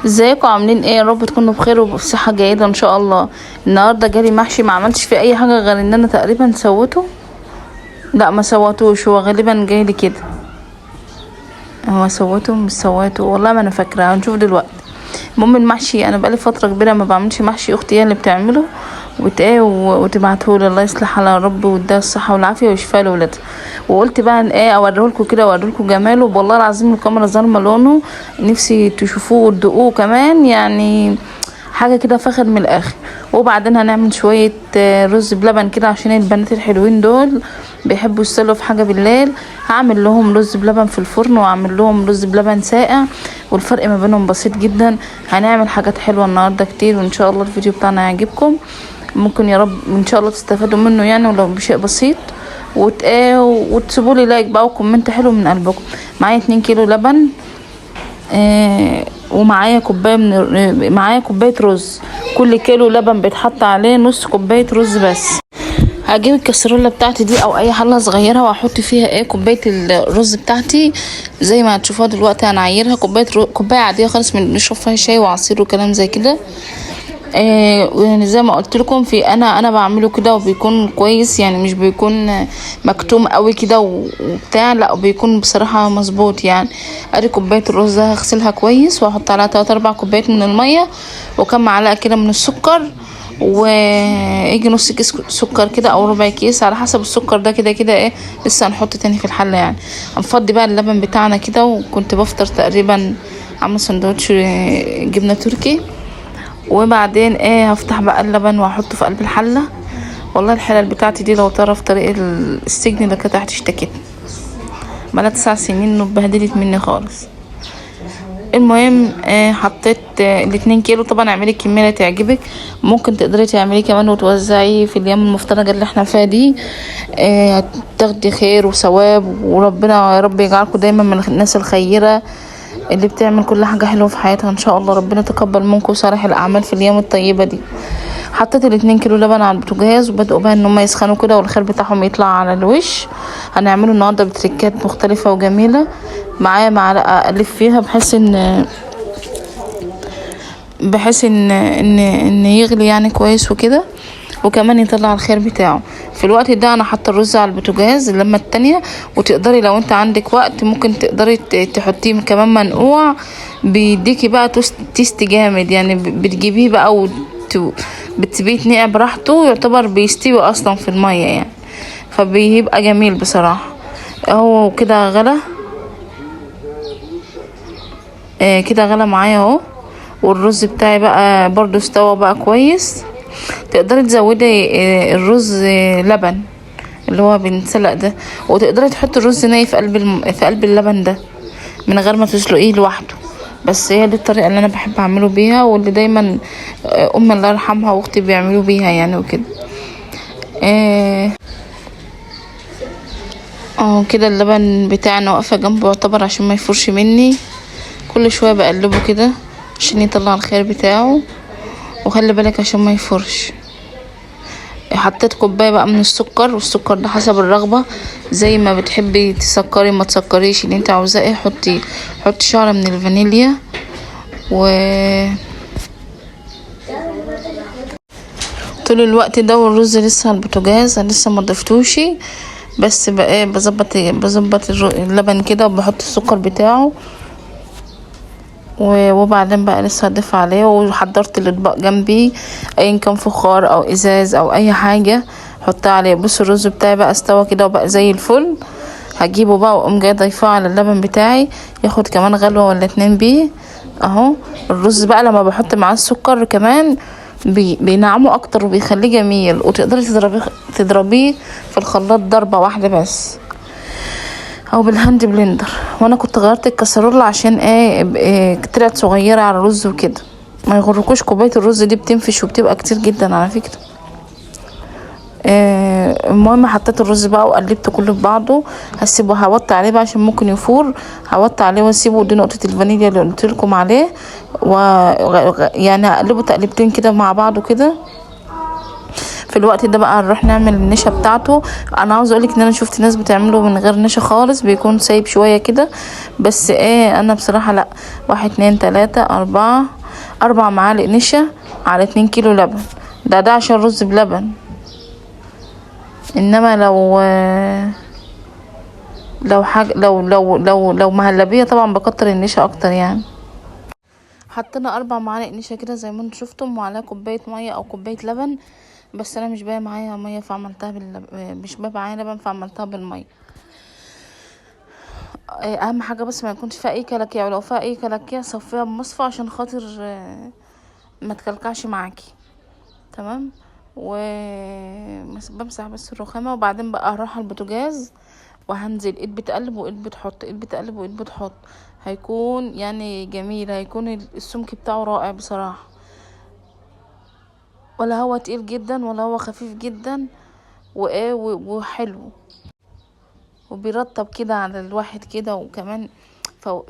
ازيكم؟ عاملين ايه؟ يا رب تكونوا بخير وبصحة جيدة ان شاء الله. النهارده جالي محشي، ما عملتش فيه اي حاجة غير ان انا تقريبا سويته. لا ما سويتوش، هو غالبا جايلي كده. هو سويته مش سويته، والله ما انا فاكره، هنشوف دلوقتي. المهم المحشي انا بقالي فترة كبيرة ما بعملش محشي، اختي هي اللي بتعمله وتبعته لي. الله يصلح على رب ويديها الصحة والعافية ويشفيها لاولادها. وقلت بقى ان ايه اوريهولكوا كده، اوريلكوا جماله. والله العظيم الكاميرا ظالمه لونه، نفسي تشوفوه وتدوقوه كمان، يعني حاجة كده فخر من الاخر. وبعدين هنعمل شوية رز بلبن كده عشان البنات الحلوين دول بيحبوا يستلوا في حاجة بالليل. هعمل لهم رز بلبن في الفرن واعمل لهم رز بلبن ساقع، والفرق ما بينهم بسيط جدا. هنعمل حاجات حلوة النهارده كتير، وان شاء الله الفيديو بتاعنا يعجبكم. ممكن يا رب ان شاء الله تستفادوا منه يعني ولو بشيء بسيط. وتسيبوا لي like بقى و comment حلو من قلبكم. معايا 2 كيلو لبن، ومعايا كوباية من معايا كوباية رز. كل كيلو لبن بيتحط عليه نص كوباية رز بس. هجيب الكسرولة بتاعتي دي او اي حله صغيرة واحط فيها ايه كوباية الرز بتاعتي زي ما هتشوفوها دلوقتي. هنعيرها كوباية عادية خالص من نشرب فيها شاي وعصير وكلام زي كده. يعني زي ما قلت لكم في انا بعمله كده وبيكون كويس، يعني مش بيكون مكتوم قوي كده وبتاع، لا بيكون بصراحة مظبوط. يعني ادي كوباية الرز هغسلها كويس واحط عليها 3 4 كوبايات من المية وكم معلقه كده من السكر، ويجي نص كيس سكر كده او ربع كيس على حسب السكر ده كده كده ايه لسه هنحط تاني في الحلة. يعني هنفضي بقى اللبن بتاعنا كده. وكنت بفطر تقريبا عامله سندوتش جبنه تركي. وبعدين ايه هفتح بقى اللبن واحطه في قلب الحلة. والله الحلل بتاعتي دي لو تعرف طريق السجن اللي كانت هتشتكي، بقالها 9 سنين واتبهدلت مني خالص. المهم حطيت 2 كيلو. طبعا اعملي الكمية اللي تعجبك، ممكن تقدري تعمليه كمان وتوزعيه في الايام المفترجه اللي احنا فيها دي. تاخدي خير وثواب، وربنا يا رب يجعلكم دايما من الناس الخيرة اللي بتعمل كل حاجة حلوة في حياتها ان شاء الله. ربنا يتقبل منكم صالح الاعمال في الايام الطيبة دي. حطيت 2 كيلو لبن على البوتاجاز وبدأوا بقى ان هم يسخنوا كده والخير بتاعهم يطلع على الوش. هنعمله النهارده بتريكات مختلفة وجميلة. معايا معلقه اقلب فيها بحيث ان ان ان يغلي يعني كويس وكده، وكمان يطلع الخير بتاعه. في الوقت ده انا حاطه الرز على البوتاجاز اللمة التانية، وتقدري لو انت عندك وقت ممكن تقدري تحطيه كمان منقوع، بيديكي بقى taste جامد. يعني بتجيبيه بقى وبتسيبيه يتنقع براحته، يعتبر بيستوي اصلا في المية يعني، فبيبقى جميل بصراحة. اهو كده غلى، كده غلى معايا اهو. والرز بتاعي بقى برضو استوى بقى كويس. تقدري تزودي الرز لبن اللي هو بنسلق ده، وتقدري تحطي الرز ني في قلب اللبن ده من غير ما تسلقيه لوحده. بس هي دي الطريقة اللي انا بحب اعمله بيها، واللي دايما امي الله يرحمها واختي بيعملوا بيها يعني وكده. اهو كده اللبن بتاعنا واقفة جنبه يعتبر عشان ما يفورش مني، كل شوية بقلبه كده عشان يطلع الخير بتاعه، وخلي بالك عشان ما يفرش. حطيت كوباية بقى من السكر، والسكر ده حسب الرغبة، زي ما بتحبي تسكري ما تسكريش اللي انت عاوزاه ايه. حطي شعره من الفانيليا. و طول الوقت ده والرز لسه على البوتاجاز، لسه ما ضفتوش، بس بقى ايه بظبط اللبن كده وبحط السكر بتاعه. وبعدين بقى لسه هضيف عليه. وحضرت الاطباق جنبي ايا كان فخار او ازاز او اي حاجة حطها عليه. بصوا الرز بتاعي بقى استوى كده وبقى زي الفل. هجيبه بقى واقوم جاية ضيفاه على اللبن بتاعي، ياخد كمان غلوه ولا 2 بيه اهو. الرز بقى لما بحط معاه السكر كمان بينعمه اكتر وبيخليه جميل، وتقدري تضربيه في الخلاط ضربه واحدة بس او بال hand blender. وانا كنت غيرت الكسرولة عشان ايه طلعت صغيرة على الرز وكده. ما يغركوش كوباية الرز دي بتنفش وبتبقى كتير جدا على فكرة. المهم حطيت الرز بقى وقلبته كله في بعضه. هسيبه هوطي عليه بقى عشان ممكن يفور، هوطي عليه واسيبه. دي نقطة الفانيليا اللي قلت لكم عليه، و يعني هقلبه تقلبتين كده مع بعضه كده. في الوقت ده بقى هنروح نعمل النشا بتاعته. انا عاوزه اقولك ان انا شفت ناس بتعمله من غير نشا خالص، بيكون سايب شوية كده، بس ايه انا بصراحة لا. 1 2 3 4 4 معالق نشا على 2 كيلو لبن. ده عشان رز بلبن. انما لو حاجة لو لو لو لو مهلبية طبعا بكتر النشا اكتر يعني. حطينا 4 معالق نشا كده زي ما انتم شفتم، وعليها كوباية مية او كوباية لبن، بس انا مش باقي معايا مية فعملتها مش باقي معايا لبن فعملتها بالمية. اهم حاجة بس ما يكونش فيها اي كلاكيع، ولو فيها اي كلاكيع صفيها بمصفى عشان خاطر ما تكلكعش معاكي. تمام. و بمسح بس الرخامه، وبعدين بقى هروح على البوتاجاز وهنزل ايد بتقلب وايد بتحط، ايد بتقلب وايد بتحط. هيكون يعني جميل، هيكون السمك بتاعه رائع بصراحة، ولا هو تقيل جدا ولا هو خفيف جدا، وايه وحلو وبيرطب كده على الواحد كده. وكمان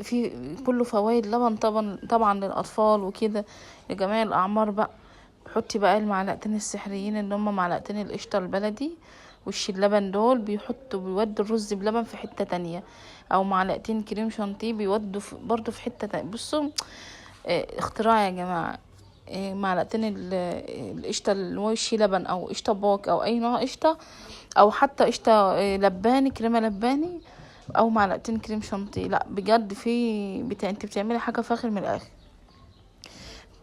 في كله فوائد لبن طبعا طبعا للاطفال وكده، لجميع الاعمار بقى. حطي بقى المعلقتين السحريين اللي هم معلقتين القشطه البلدي وش اللبن دول، بيودوا الرز بلبن في حتة تانية، او معلقتين كريم شانتيه بيودوا برضو في حتة تانية. بصوا اختراع يا جماعة. معلقتين القشطه اللي هو وش لبن او قشطه باك او اي نوع قشطه، او حتى قشطه لباني، كريمة لباني، او معلقتين كريم شانتيه. لا بجد في انت بتعملي حاجة فاخر من الاخر.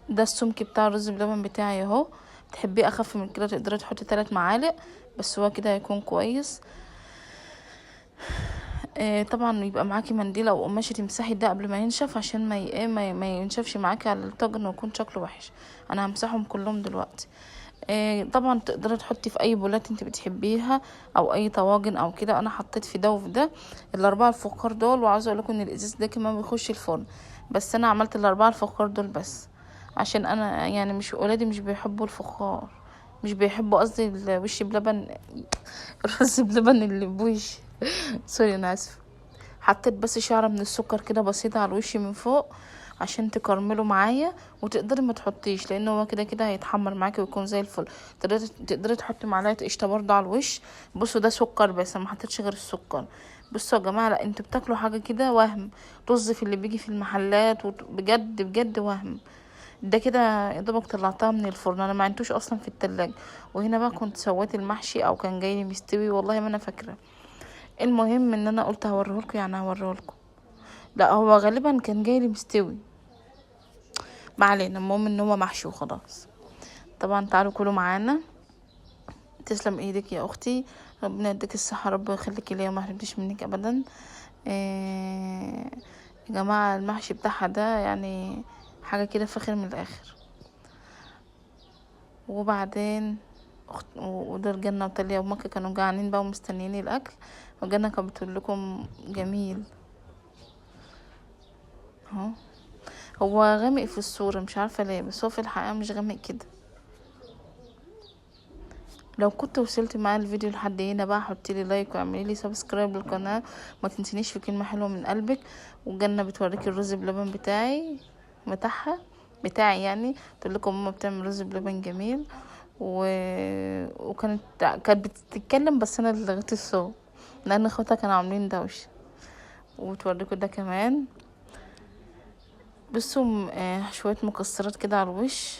ده السمك بتاع الرز بلبن بتاعي اهو. تحبيه اخف من كده تقدري تحطي 3 معالق، بس هو كده هيكون كويس. طبعا يبقى معاكي منديل او قماشة تمسحي ده قبل ما ينشف، عشان ما ينشفش معاكي على الطاجن ويكون شكله وحش. انا همسحهم كلهم دلوقتي. طبعا تقدري تحطي في اي بولات انت بتحبيها او اي طواجن او كده. انا حطيت في ده وفي ده ال4 الفخار دول، وعاوزه اقول لكم ان الازاز ده كمان بيخش الفرن، بس انا عملت ال4 الفخار دول بس عشان انا يعني مش ولادي مش بيحبوا الفخار، مش بيحبوا قصدي الوش بلبن، الرز بلبن اللي بوش sorry انا اسفه. حطيت بس شعره من السكر كده بسيطة على الوش من فوق عشان تكرمله معايا، وتقدري ما تحطيش لان هو كده كده هيتحمر معاكي ويكون زي الفل. تقدري تحطي معلقه قشطه برضه على الوش. بصوا ده سكر بس، ما حطيتش غير السكر. بصوا يا جماعة، لا انتوا بتاكلوا حاجة كده وهم، طز في اللي بيجي في المحلات، بجد بجد وهم. ده كده يا دوبك طلعتها من الفرن، انا ما عندوش اصلا في التلاجة. وهنا بقى كنت سويت المحشي او كان جاي لي مستوي والله ما انا فاكره. المهم ان انا قلت هوريهولكم، يعني هوريهولكم. لا هو غالبا كان جاي لي مستوي، ما علينا، المهم ان هو محشي وخلاص. طبعا تعالوا كلوا معانا. تسلم ايدك يا اختي، ربنا يديك الصحة، ربنا يخليكي ليا وما يحرمنيش منك ابدا. يا جماعة المحشي بتاعها ده يعني حاجة كده فخر من الاخر. وبعدين ودول جنة وتالية ومكة كانوا جعانين بقى ومستنيين الاكل، وجنة كانت بتقول لكم جميل اهو. هو غامق في الصورة مش عارفة ليه، بس هو في الحقيقة مش غامق كده. لو كنت وصلت معايا الفيديو لحد هنا بقى حطي لي like واعملي لي subscribe للقناة، ما تنسينيش في كلمة حلوة من قلبك. والجنة بتوريكي الرز بلبن بتاعي بتاعها بتاعي يعني، تقول لكم ماما بتعمل رز بلبن جميل. وكانت بتتكلم بس انا اللي لغيت الصوت لان اخواتها كانوا عاملين دوشه. وتوريكم ده كمان. بصوا شوية مكسرات كده على الوش.